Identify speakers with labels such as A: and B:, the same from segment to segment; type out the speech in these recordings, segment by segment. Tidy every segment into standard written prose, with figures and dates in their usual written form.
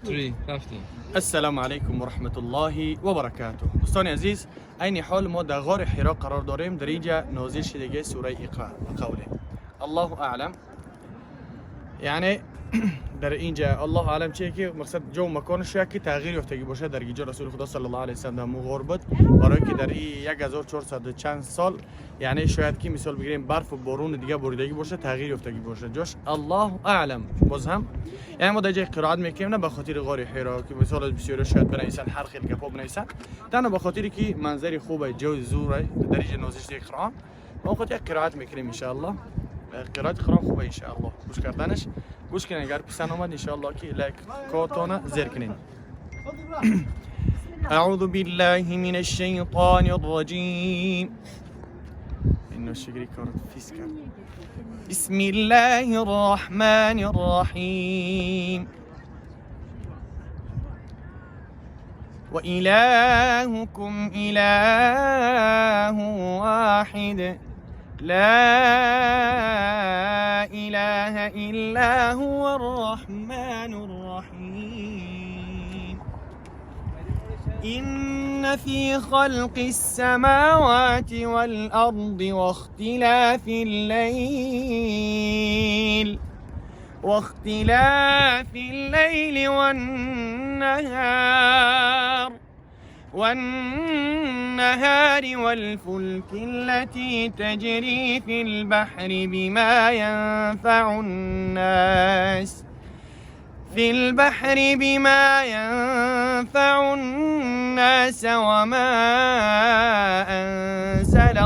A: 350.
B: السلام علیکم و رحمت الله و برکاته. دوستان عزیز، عین حال ما در غار حرا قرار داریم. در اینجا نازل شده سوره اقرا به قوله الله اعلم. یعنی در اینجا الله اعلم چیه که مقصد جو مکانش که تغییر یافتگی باشه. در اینجا رسول خدا صلی الله علیه و سلم در مو غار بود، برای که در این 1400 چند سال، یعنی شاید که مثال بگیریم برف و بارون دیگه بریدگی باشه، تغییر یافتگی باشه جاش. الله اعلم. باز هم یعنی ما در جای قرائت میکنیم، نه به خاطر غار حرا که مثال بسیار شاید بنویسن، هر خیلی گپا بنویسن، تنها به خاطر که منظری خوبه، جو زوره، در اینجا نازل شده قرآن، ما خود یک قرائت میکنیم ان شاء الله. قرائت قرآن خوبه ان شاء الله. گوش کردنش گوش کنین. اگر پسند آمد، ان شاء الله که لایک کاتانه زیر کنین. اعوذ بالله من الشیطان الرجیم. اینو شکری کارت فیس کرد. بسم الله الرحمن الرحیم. وإلهكم إله واحد، لا إله إلا هو الرحمن الرحيم. إن في خلق السماوات والأرض واختلاف الليل والنهار والفلك التي تجري في البحر بما ينفع الناس وما أنزل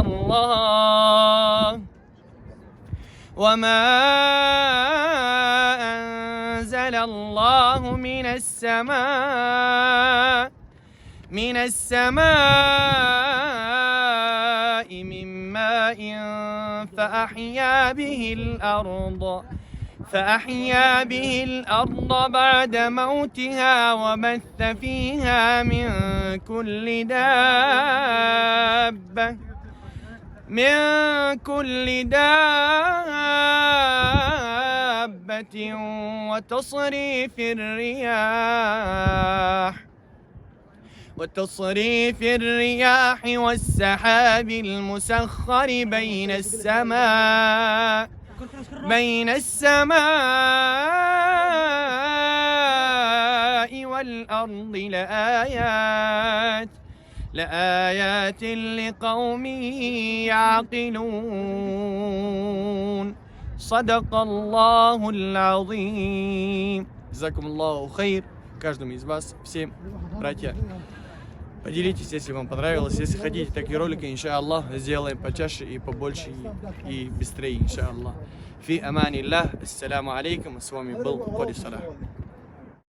B: الله من السماء من ماء فأحيا به الأرض بعد موتها وبث فيها من كل دابة وتصريف الرياح والسحاب المسخر بين السماء والأرض لآيات لقوم يعقلون. صدق الله العظيم. جزاكم الله خير каждому из вас, всем, братья. Поделитесь, если вам понравилось. Если хотите такие ролики, иншаллах, сделаем почаще и побольше и быстрее, иншаллах. في أمان الله. السلام عليكم. С вами был Коди Салах.